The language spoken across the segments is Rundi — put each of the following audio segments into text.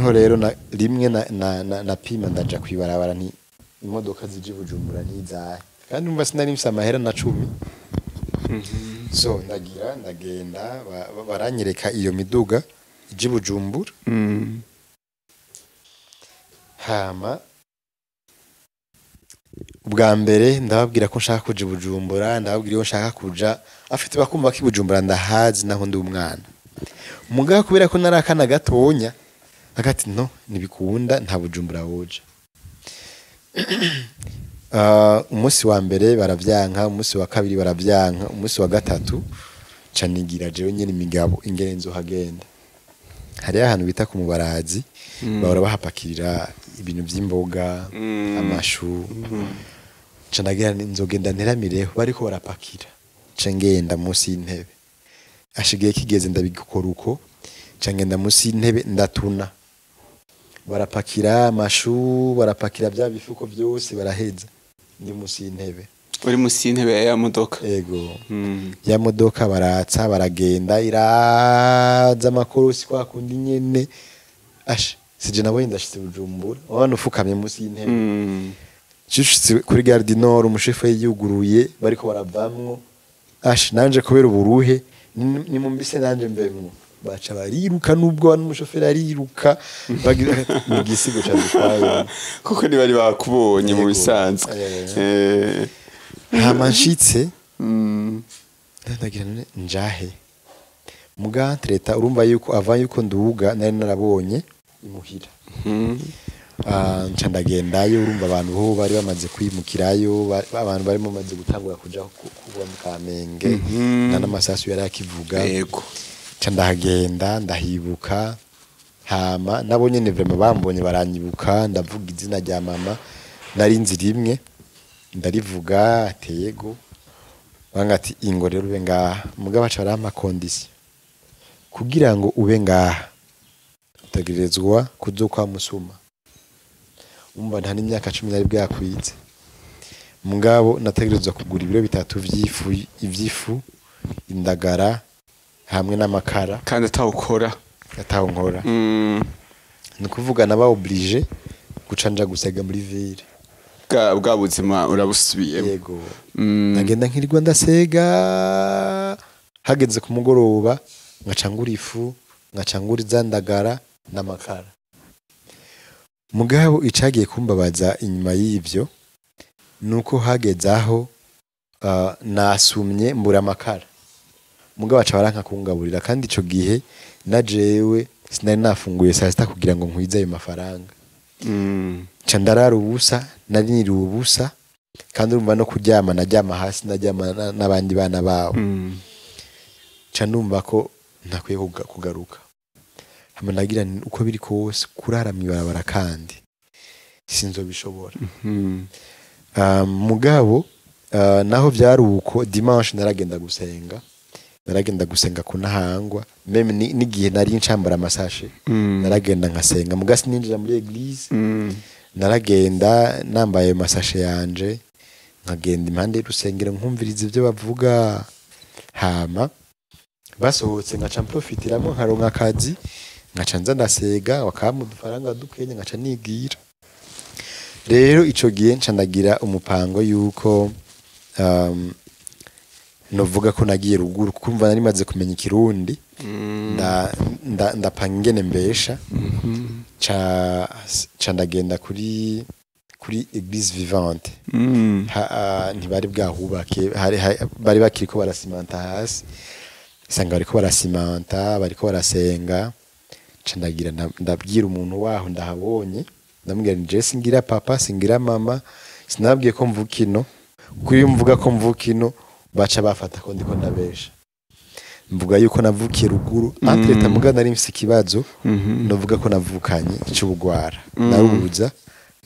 Niho rero na, rimwe na pima ndaja kwibarabara nti imodoka zije i Bujumbura ntizahe, kandi umva sinari mfise amahera na 10. So ndagira ndagenda, baranyereka iyo miduga ije i Bujumbura. Hama ubwa mbere ndababwira ko nshaka kuja i Bujumbura, ndababwira iyo nshaka kuja, afite bakumva ko i Bujumbura ndahazi naho ndi umwana. Mugabo kubera ko nari akana gatonya, agati no ntibikunda, nta Bujumbura woja. Umunsi wa mbere baravyanka, umunsi wa kabiri baravyanka, umunsi wa gatatu ca nigira jewe nyene imigabo ingene nzohagenda. Hariho ahantu bita ku Mubarazi, bahora bahapakirira ibintu vy'imboga, amashu. Ca ndagira nti nzogenda nteramireho bariko barapakira, ca ngenda munsi y'intebe. Ashigaye kigeze ndabikora uko, ca ngenda munsi y'intebe ndatuna, barapakira amashu, barapakira bya bifuko byose, baraheza, ndi munsi y'intebe. Uri musi y'intebe ya modoka? Ego. Ya modoka baratsa, baragenda, iraza amakorosi kwa kundi nyene. Asha sije nabonye ndashitse Bujumbura, wabona ufukamye munsi y'intebe. Nshitse kuri Gare du Nord, umushoferi yuguruye, bariko baravamwo. Asha nanje kubera uburuhe nimumbise nanje mbemwo, baca bariruka nubwo n'umushoferi ariruka, bagira mu gisigo ca dutwaye. Kuko ntibari bakubonye mu bisanzwe. Hama nshitse, ndagira none njahe? Muga leta urumva yuko ava yuko nduga nari narabonye imuhira. Ah, nca ndagendayo, urumva abantu bo bari bamaze kwimukirayo, abantu bari bamaze gutangura kuja kuba mu Kamenge, nta n'amasasu yari akivuga. Nca ndahagenda, ndahibuka. Hama nabo nyene vraiment bambonye baranyibuka, ndavuga izina rya mama, nari nzi rimwe ndarivuga, ateyego banga ati ingo rero ube ngaha. Mugabo baca barampa condition: kugira ngo ube ngaha utegerezwa kuzokwa musuma. Umva, nta n'imyaka 10 nari bwakwize, mugabo nategerezwa kugura ibiro 3 vy'ifu, indagara hamwe n'amakara. Kandi atawukora? Ataho nkora. Ni ukuvuga naba obligé guca nja gusega muri ville. Bwa buzima urabusubiyemo. Yego. Nagenda nkirirwa ndasega, hageze ku mugoroba ngaca ngura ifu, ngaca ngura za ndagara n'amakara. Mugabo icagiye kumbabaza inyuma y'ivyo nuko hageze aho nasumye mbura amakara, mugabo baca baranka kungaburira, kandi ico gihe na jewe sinari nafunguye saa sita kugira ngo nkwize ayo mafaranga. Nca ndarara ubusa, nari niriwe ubusa, kandi urumva no kuryama naryama hasi, ndaryama n'abandi bana babo. Nca numva ko ntakwiye kugaruka. Hama ndagira nti uko biri kose kurara mw'ibarabara kandi sinzobishobora. Mugabo naho vyari uko, dimanche naragenda gusenga, naragenda gusenga kunahangwa, même n'igihe nari ncambara amasashe. Naragenda nkasenga, muga sininjira muri église. Naragenda nambaye ayo masashe yanje, nkagenda impande y'urusengero nkumviriza ibyo bavuga. Hama basohotse nkaca mprofitiramo nkaronka akazi, nkaca nza ndasega, bakampa udufaranga dukenya, nkaca nigira. Rero ico gihe nca ndagira umupango yuko novuga ko nagiye ruguru, kuko umva nari maze kumenya ikirundi. Ndapanga ingene mbesha, ca ndagenda kuri Église Vivante. Ntibari bwahubake, bari bakiriko barasimanta hasi, sanga bariko barasimanta, bariko barasenga. Ca ndagira ndabwira umuntu waho ndahabonye, ndamubwira nti je singira papa, singira mama. Sinabwiye ko mvuka ino, kuko iyo mvuga ko mvuka ino baca bafata ko ndiko ndabesha. Mvuga yuko navukiye ruguru. Entre muga nari mfise ikibazo, novuga ko navukanye c'ubugwara, naruza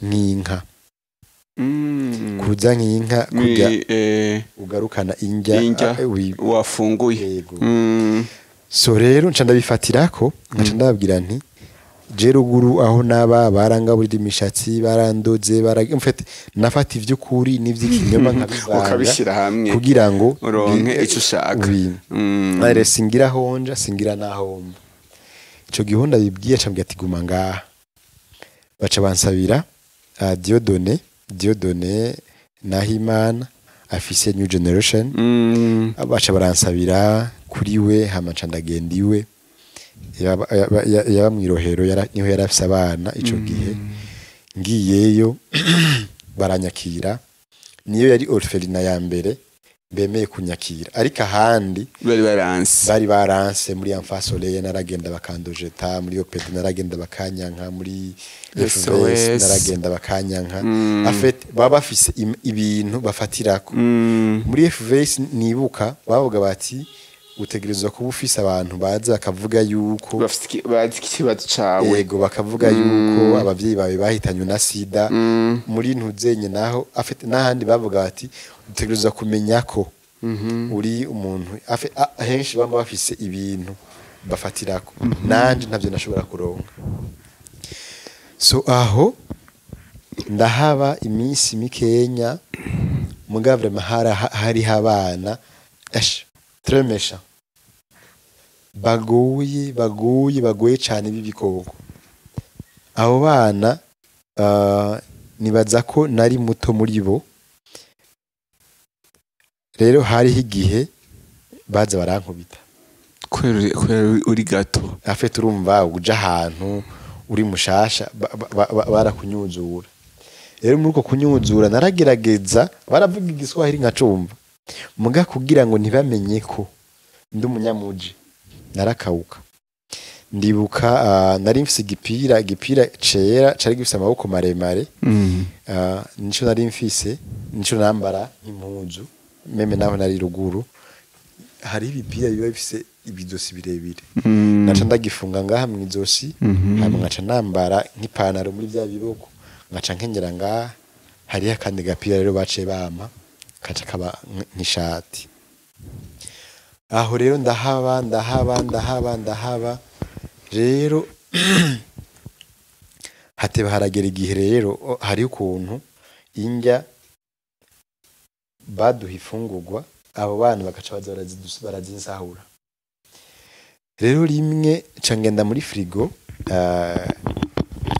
nk'inka. Kuza nk'inka kurya ugarukana indya. Indya. Ah, wafunguye. Yego. So rero nca ndabifatirako, nkaca ndababwira nti je ruguru aho naba barangaburira imishatsi, barandoze, bara en fait nafata ivy'ukuri n'ivy'ikinyoma nkabivanga Ukabishyira hamwe. kugira ngo uronke ico ushaka. Oui. Rero singira honja, singira naho mba. Ico gihe ndabibwiye, acambwira ati: "Guma ngaha." Baca bansabira Dieudonné Nahimana afise New Generation. Baca baransabira kuri we, hama nca ndagenda iwe. Yaba mw'irohero, niho yari afise abana ico gihe. Ngiyeyo baranyakira, niyo yari orphelinat ya mbere bemeye kunyakira, ariko ahandi bari baranse. Bari baranse. Muri Enfant Soleil naragenda bakandojeta, muri OPD naragenda bakanyanka, muri SOS. FVS naragenda bakanyanka. En fait baba bafise ibintu bafatirako. Muri FVS nibuka bavuga bati utegerezwa kuba ufise abantu baza bakavuga yuko bafite bazi ikibazo cawe. Yego, bakavuga yuko abavyeyi bawe bahitanywe na sida. Muri ntuzenye naho afite n'ahandi bavuga bati utegerezwa kumenya ko uri umuntu henshi baba bafise ibintu bafatirako. Nanje ntavyo nashobora kuronka. So aho ndahaba iminsi mikenya, mugabo vraiment hariho abana ash très méchant, bagoye, bagoye, bagoye cyane b'ibikoko. Abo bana, nibaza ko nari muto muri bo. Rero hariho igihe baza barankubita. Kubera uri gato. Afite urumva uja ahantu uri mushasha, barakunyuzura. Rero muri uko kunyuzura naragerageza, baravuga igiswahili nkacumva, muga kugira ngo ntibamenye ko ndi umunyamuji narakawuka. Ndibuka nari mfise igipira cera cari gifise amaboko maremare. Nico nari mfise, nico nambara nk'impuzu, même naho nari ruguru hari ibipira biba bifise ibizosi birebire. Naca ndagifunga ngaha mw'izosi, hanyuma nkaca nambara nk'ipantaro muri bya biboko, nkaca nkenyera ngaha. Hariho akandi gapira rero baciye bampa, kaca kaba nk'ishati. Aho rero ndahaba, ndahaba, ndahaba, ndahaba. Rero hateba haragera igihe rero hariho ukuntu indya baduha ifungurwa, abo bana bagaca baza barazinsahura. Rero rimwe nca ngenda muri frigo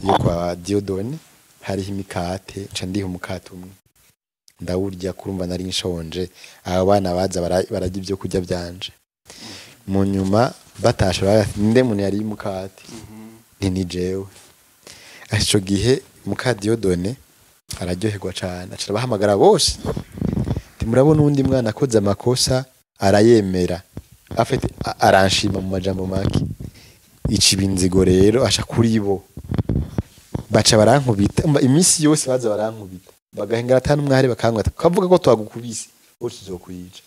yo kwa Dieudonné, hariho imikate, nca ndiha umukate umwe ndawurya, kurumva nari nshonje. Abo bana baza bararya ibyo kurya byanje. Mu nyuma batashe baravuga ati: "Ninde muntu yariye umukate?" Nti: "Ni jewe." Ico gihe muka Dieudonné araryoherwa cane, aca arabahamagara bose ati: "Murabona uwundi mwana akoze amakosa arayemera." Afite aranshima mu majambo make, ica ibinzigo. Rero aca kuri bo baca barankubita. Umva, iminsi yose baza barankubita, bagahengera atanu umwe bakankubita, kavuga ko twagukubise bose tuzokwica,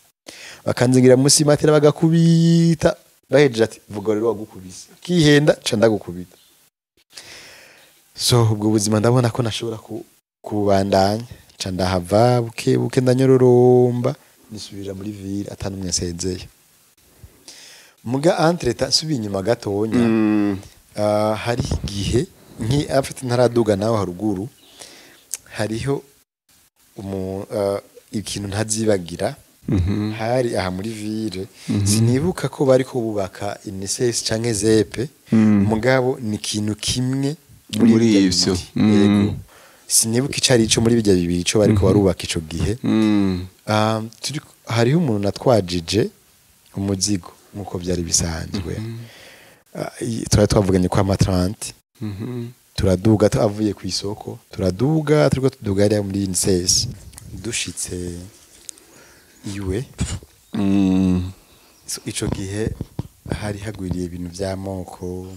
bakanzingira munsi y'Imatera bagakubita. Bahejeje ati: "Vuga rero wagukubise kihenda ca ndagukubita." So ubwo buzima ndabona ko nashobora kubandanya, ca ndahava buke buke, ndanyororomba nisubira muri ville atanu umwe nsezeye. Muga entre-temps nsubiye inyuma gatonya, hari igihe nki afite ntaraduga nawe haruguru, hariho ikintu ntazibagira. Hari aha muri ville, sinibuka ko bariko bubaka INSS canke ZEP, mugabo ni ikintu kimwe muri birya ivyo. bibiri. Yego, sinibuka ico ari ico muri bijya bibiri ico bariko barubaka ico gihe. Hariho umuntu natwajije umuzigo nk'uko byari bisanzwe. Twari twavuganye kwa ma 30. Turaduga, avuye ku isoko turaduga, turiko tuduga hariya muri INSS, dushitse iwe. So, ico gihe hari hagwiriye ibintu vy'amoko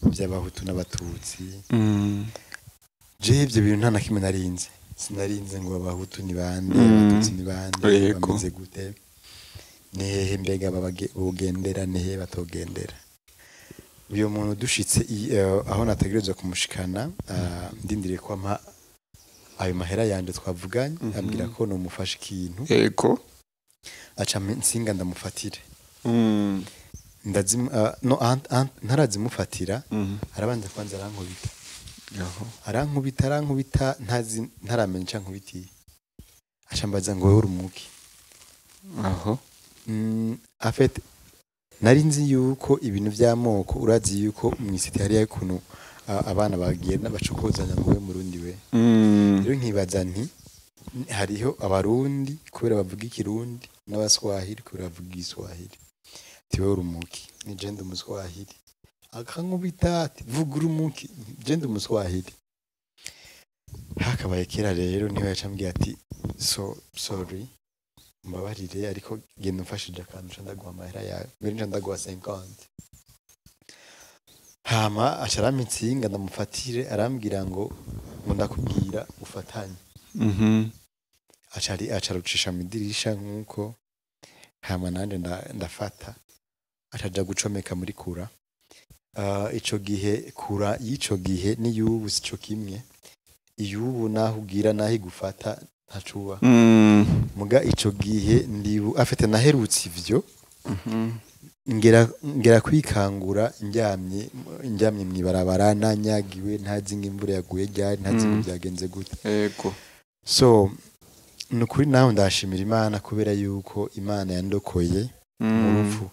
by'abahutu n'abatutsi. Je ivyo bintu nta na kimwe narinze, sinarinze ngo abahutu ni bande, abatutsi ni bande, bameze gute, ni hehe mbega bogendera, ni hehe batogendera. Uyo muntu dushitse aho nategerezwa kumushikana, ndindiriye ko ampa ayo mahera yanje twavuganye, ambwira ko nomufasha ikintu. Aca insinga ndamufatire. No ntarazimufatira, arabanza kwanza arankubita. Arankubita, arankubita, ntazi, ntaramenya ico ankubitiye. Aca ambaza ngo: "Wewe uri umuki?" En fait Nari nzi yuko ibintu vy'amoko, urazi yuko mw'isiti hariyo ukuntu abana bagenda bacokozanya ngo we Murundi we. Rero nkibaza nti hariho Abarundi kubera bavuga Ikirundi n'Abaswahili kubera bavuga Igiswahili. Ati wewe uri umuki? Ni je ndi Umuswahili. Akankubita ati vuga uri umuki? Je ndi Umuswahili. Hakabaye kera rero niho yaca ambwira ati so sorry, mbabarire, ariko genda umfashije akantu nca ndaguha amahera yawe, mbere nca ndaguha 50. Hama aca arampa intsinga ndamufatire, arambwira ngo ndakubwira ufatanye. Aca arucisha mu idirisha nkuko, hama nanje ndafata, aca aja gucomeka muri kura. Ico gihe kura y'ico gihe n'iyubu sico kimwe. Iyubu naho ugira naho igufata ntacuba. Muga ico gihe ndibu afite naherutse ivyo, ngera kwikangura ndyamye mw'ibarabara, nanyagiwe, ntazi ngo imvura yaguye ryari, ntazi ngo byagenze gute. So ni ukuri naho ndashimira Imana kubera yuko Imana yandokoye mu rupfu,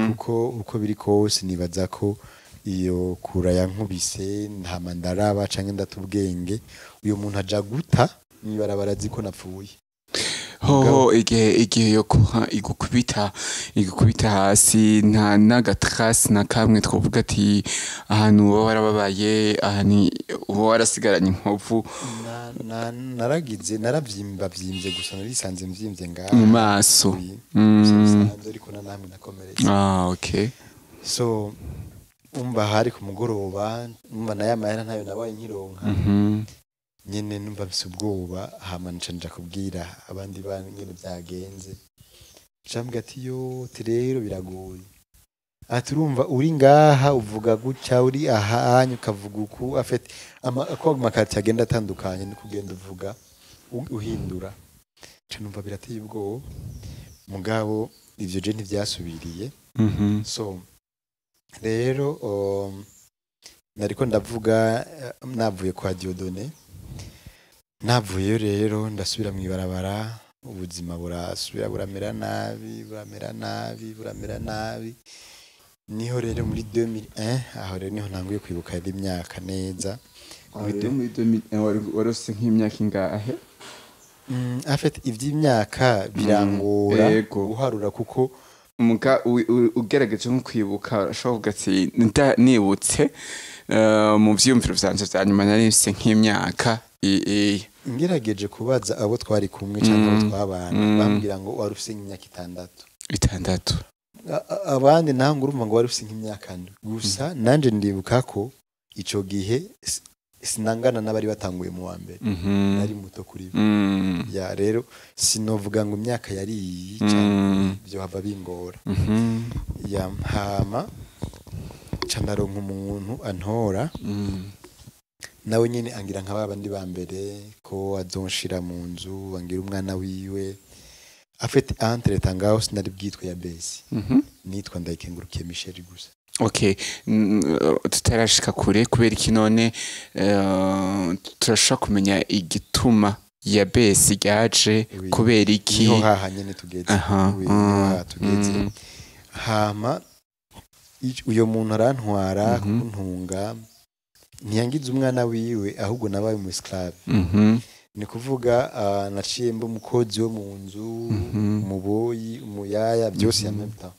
kuko uko biri kose nibaza ko iyo kura yankubise ntama ndaraba canke ndata ubwenge, uyo muntu aja guta mw'ibarabara azi ko napfuye. Hoho igihe yo kuha igukubita hasi, nta n'agatrasi na kamwe twovuga ati ahantu uba warababaye, ahantu uba warasigaranye inkovu? Naragize naravyimba vyimvye gusa, narisanze mvyimvye ngaha mu maso. Oui, gusa bisanzwe, ariko na namwe nakomeretse. Ah, okay. So umva hari ku mugoroba, umva nayo amahera ntayo nabaye nkironka. Nyene numva mfise ubwoba, hama nca nja kubwira abandi bana ingene vyagenze. Cambwira ati yo ati rero biragoye, ati urumva uri ngaha uvuga gutya, uri aha anya ukavuga uku, afite ko amakati agenda atandukanye no kugenda uvuga uhindura. Nca numva birateye ubwoba, mugabo ivyo je ntivyasubiriye. So rero nariko ndavuga, navuye kwa Dieudonné, navuyeyo rero ndasubira mw'ibarabara, ubuzima burasubira buramera nabi, buramera nabi, buramera nabi. Niho rero muri 2001, aho rero niho ntanguye kwibuka yari imyaka neza. Aho rero muri 2001 wari ufise nk'imyaka ingahe? En fait ivy'imyaka birangora guharura kuko Muga ugerageje nko kwibuka urashobora kuvuga ati nibutse mu vyiyumviro vyanje vya nyuma nari mfise nk'imyaka Ngerageje kubaza abo twari kumwe canke abo twabana, bambwira ngo wari ufise nk'imyaka 6. 6. Abandi naho ngo urumva ngo wari ufise nk'imyaka 7 gusa. Nanje ndibuka ko ico gihe sinangana n'abari batanguye mu wa mbere, nari muto kuri bo. Ya rero sinovuga ngo imyaka yari iyi canke byo hava bingora. Ya hama ca ndaronka umuntu antora, nawe nyene angira nka babandi ba mbere ko azonshira mu nzu, angira umwana wiwe. Afite entre ngaho sinari bwitwe ya besi, nitwa Ndayikengurukiye Michel gusa. Okay, tutarashika kure, kubera iki none turashobora kumenya igituma ya besi ryaje? Oui. Kubera iki? Niho haha nyene tugeze. Oui, niho haha tugeze. Hama uyo muntu arantwara kuntunga, ntiyangize umwana wiwe, ahubwo nabaye umu esclave. Ni kuvuga naciye mba umukozi wo mu nzu, umuboyi, umuyaya, byose en même temps.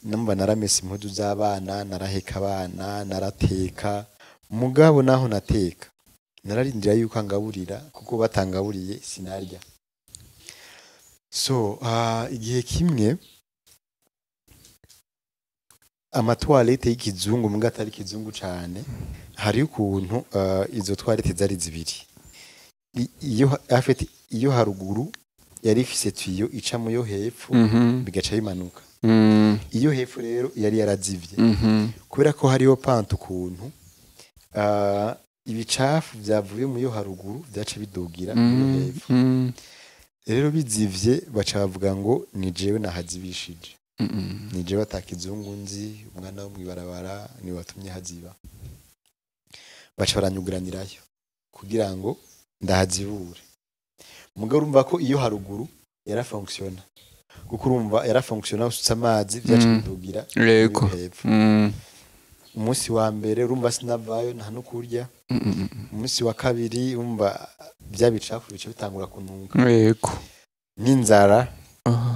Numva naramesa impuzu z'abana, naraheka abana, narateka. Mugabo naho nateka nararindira yuko angaburira, kuko batangaburiye sinarya. So igihe kimwe ama toilettes y'ikizungu, muga atari ikizungu cane, hari ukuntu izo toilettes zari zibiri. Iyo afite iyo haruguru yari ifise tuyau ica mu yo hepfo, bigaca bimanuka. Iyo hepfo rero yari yarazivye kubera ko hariho pente ukuntu, ibicafu vyavuye mu yo haruguru vyaca bidugira mu yo hepfo. Rero bizivye baca bavuga ngo ni jewe nahazibishije, ni jewe atakizungu nzi, umwana wo mw'ibarabara ni watumye haziba. Baca baranyuguranirayo kugira ngo ndahazibure. Mugabo urumva ko iyo haruguru yarafonctionna. Kuko urumva yarafonctionna, usutse amazi vyaca bidugira Yego. hepfo. Umunsi wa mbere urumva sinavayo, nta no kurya. Umunsi wa kabiri urumva bya bicafu bica bitangura kunuka n'inzara.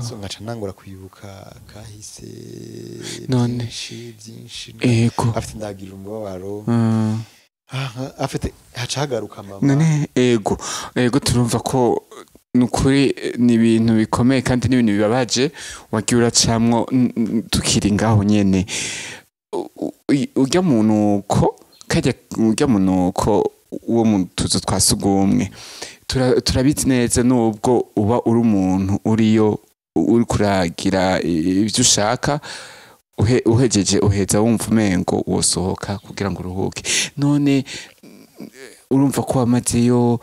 So nkaca ntangura kwibuka kahise. None. Byinshi byinshi. Afite ndagira umubabaro. Afite haca hagaruka mama. None ego turumva ko nukuri ni ibintu bikomeye kandi n'ibintu bibabaje wagiye uracamwo. Tukiri ngaho nyene, urya munuko kajya, urya munuko wo mu tuzu twa sugumwe, turabizi neza, nubwo uba uri umuntu uriyo uri kuragira ibyo ushaka, uhejeje uheza wumva umengo wosohoka kugira ngo uruhuke. None urumva ko wamazeyo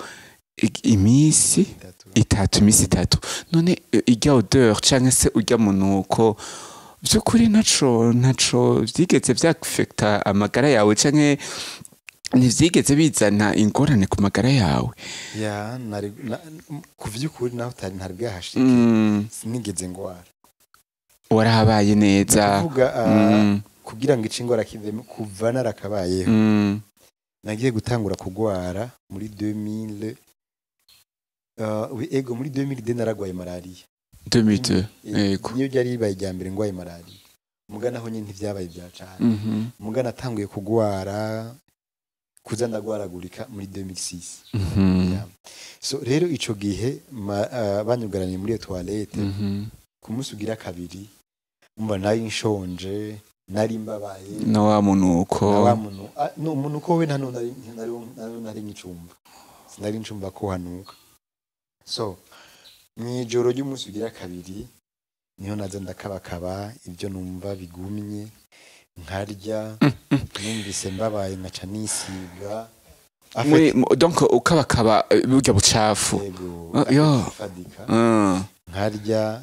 iminsi 3. 3, iminsi 3. None irya odeur canke se urya munuko, by'ukuri ntaco vyigeze vyaffecta amagara yawe, canke ntivyigeze bizana ingorane ku magara yawe? Ya, nari ku vy'ukuri naho utari ntari bwahashike, sinigeze ngwara. Warahabaye neza. Kuvuga kugira ngo ice ingwara kivemo, kuva narakabayeho, nagiye gutangura kugwara muri 2000, oui, ego, muri 2002 naragwaye malaria. 2002, yego. Niyo ryari ribaye irya mbere ngwaye malaria, muga naho nyine ntivyabaye vya cane. Muga natanguye kugwara, kuza ndagwaragurika muri 2006. Yeah. So rero ico gihe banyugaraniye muri iyo toilette, ku munsi ugira kabiri umva nari nshonje, nari mbabaye. Na wa munuko. Na wa muntu, no umunuko we nta nari nkicumva, sinari ncumva ko hanuka. So mw'ijoro ry'umunsi ugira kabiri niho naza ndakabakaba ibyo numva bigumye nkarya, numvise mbabaye nkaca nisiga. Donc ukabakaba burya bucafu? Yego. Ah, yo. Fadika nkarya,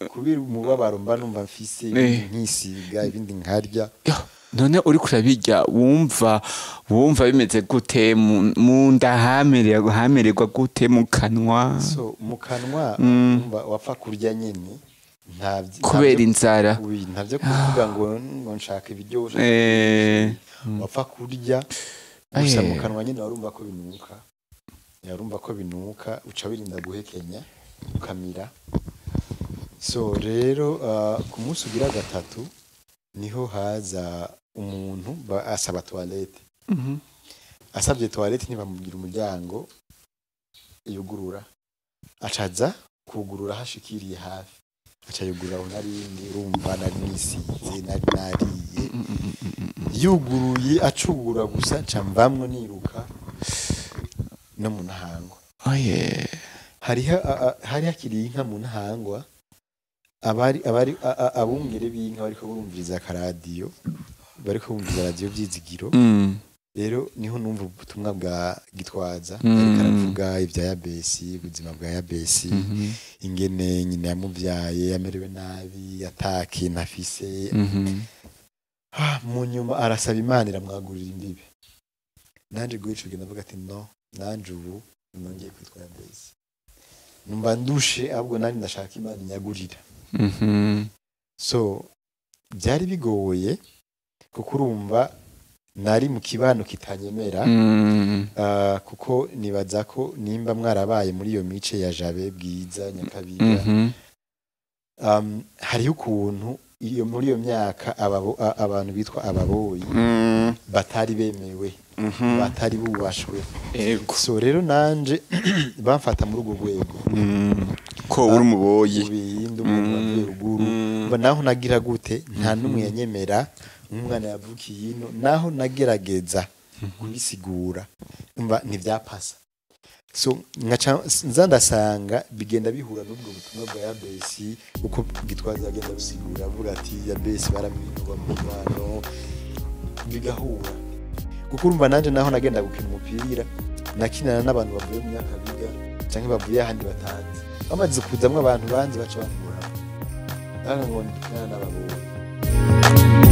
kubera umubabaro mba numva mfise, ibindi nkisiga, ibindi nkarya. Yo, none uriko urabirya wumva bimeze gute mu nda, hamererwa gute mu kanwa? So mu kanwa wumva wapfa kurya nyene, nta Kubera inzara. Oui, ntavyo kuvuga ngo nshaka ibiryo, wapfa kurya gusa. Mu kanwa nyene warumva ko binuka, yarumva ko binuka, uca wirinda guhekenya ukamira. So rero ku munsi ugira gatatu niho haza umuntu asaba toilette. Asabye toilette ntibamubwira umuryango yugurura, acaza kugurura hashikiriye hafi, aca yugurura aho narindi. Urumva nari nisize, nari nariye. Yuguruye, acugura gusa, nca mvamwo niruka no mu Ntahangwa. Oye. Hariho hari hakiri inka mu Ntahangwa, abari abungere b'inka bariko bumviriza akaradiyo, bariko bumviriza radiyo Vyizigiro. Rero niho numva ubutumwa bwa Gitwaza, ariko aravuga ibya Yabesi, ubuzima bwa Yabesi, ingene nyina yamuvyaye yamerewe nabi, ata kintu afise. Mu nyuma arasaba Imana, iramwagurira imbibe. Nanje guha ico gihe ndavuga ati: "No, nanje ubu nongeye kwitwa Yabesi, numva ndushe, ahubwo nanje ndashaka Imana inyagurira." So byari bigoye kuko urumva nari mu kibano kitanyemera. Kuko nibaza ko nimba mwarabaye muri iyo mice ya Jabe, Bwiza, Nyakabiga, hariho ukuntu iyo muri iyo myaka abantu bitwa ababoyi batari bemewe, batari bubashwe. So rero nanje bamfata muri urwo rwego. Ko uri umuboyi. Ubindi umuntu wavuye ruguru. Mba naho nagira gute, nta n'umwe yanyemera nk'umwana yavukiye ino. Naho nagerageza kubisigura, mba ntivyapasa. So nkaca nza ndasanga bigenda bihura n'ubwo butumwa bwa Yabesi, uko Gitwaza agenda busigura avuga ati Yabesi baramwinuba mu mubano, bigahura. Kuko urumva nanje naho nagenda gukina umupira, nakinana n'abantu bavuye mu Nyakabiga canke bavuye ahandi batanzi. Bamaze kuzamwo abantu banzi, baca bangura ngo ndukinana n'ababoyi.